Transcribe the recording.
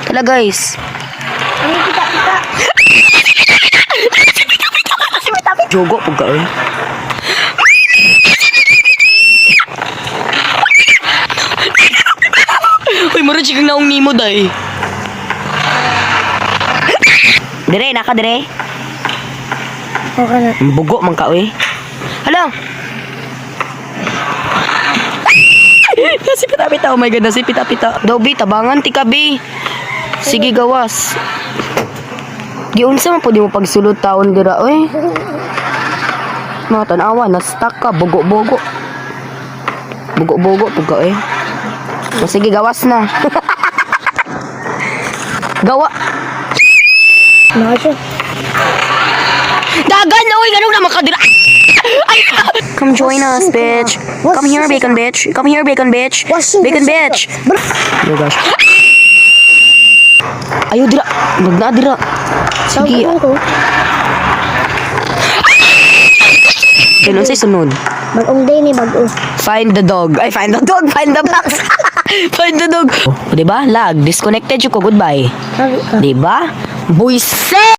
Tala, guys. Ano pita-pita? Jogo pag ka, eh. Uy, mura chikang naong nimo day. Dire, naka dire. Okay na. Bugo man ka, uy. Hala. Nasi pita-pita. Oh my God, nasi pita-pita. Daw, bi, tabangan, tika, bi. Sige, gawas. Giunsa man po di mo pagsulod taon dira, oy. Mga tanawa, na-stuck ka, bugo-bugo. Bugo-bugo, puga, eh. O, sige, gawas na. Gawa. Mga siya. Dagan na, oy, ganun na makadira. Ay! Come join us, bitch. Come here, bacon bitch. Come here, bacon bitch. Bacon bitch. Oh gosh. Ayo dira. Magna dira. Sige. Sige. Ko. Ganun say sunod. Bagong day ni bago. Find the dog. Ay, find the dog. Find the box. Find the dog. Oh, di ba? Lag. Disconnected ko. Goodbye. Sabi ka. Di ba? Buisit!